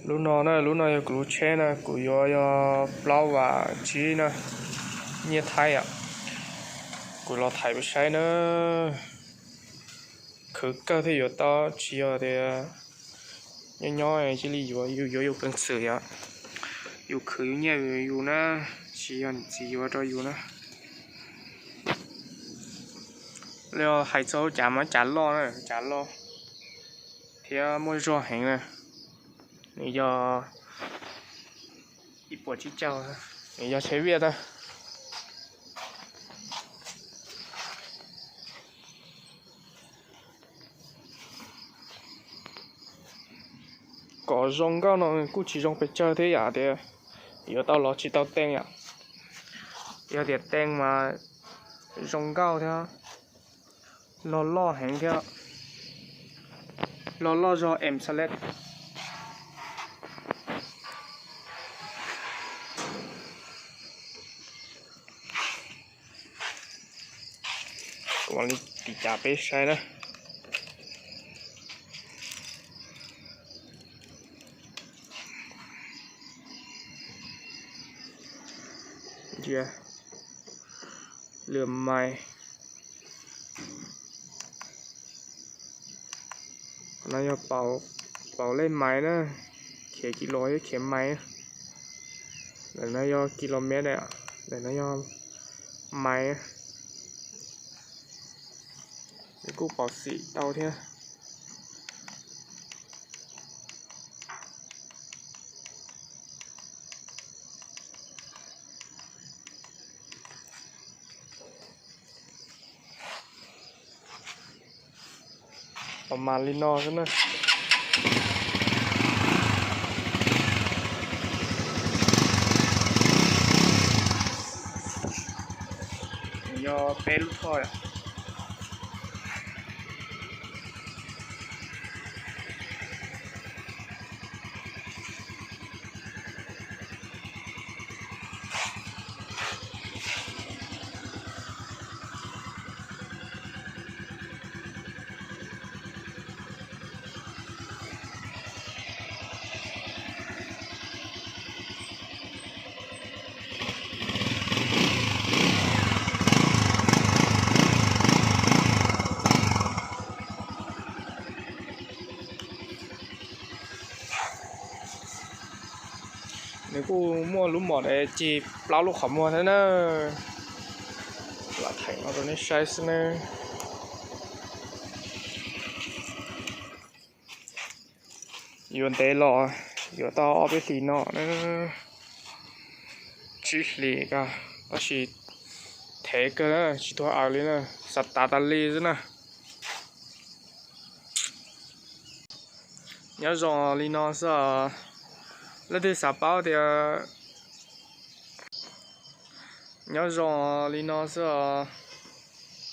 Lub no na, lub no yog kuv lub tsheb na, kuv yuav yog plaub vas tsib na, nyiaj Thaib yom. Kuv los thaij peb saib na, khwv kawg thiaj yuav tau, tsis yog tias nyob nyob cia li yuav, yus yuav yus peev xwm yom. Yus khwv yus nyiaj yus na, tsis yog niam txiv yuav rau yus na. Los hais txog cav mas cav loj na, cav loj thiab muaj zog heev na. Nws yog ib puas tsib caug, nws yog tsheb Viaj na. Kom zoo nkauj no kuj tsis zoo pes tsawg thiab yom, tias yuav tau los tsis tau tee yom. Yog tias tee mas zoo nkauj thiab, log loj heev thiab, log loj zog M Select. Kuv ua li tiv cav peb saib na. Lwm mais. No yog pauv lej mais na, khiav kis lus thiab khiav mais. Lawm no yog kis lus mev, lawm no yog mais. Nws kuj pauv xim tau thiab. Los mas li no xwb na. Yog peb lub thoj yom. Nws kuj muaj lub mom es cig plaub lub qhov muag thiab na. Lam thaij no rau nej saib xwb ne. Yuav ntev los yuav tau ob peb hlis no na, tsib hlis ko, tab sis thev kawg na, tsis tuag aws li na, xav tav tas li xwb na. Nyob zoo li no xwb os. Leej twg xav paub tias, nyob zoo li no xwb os.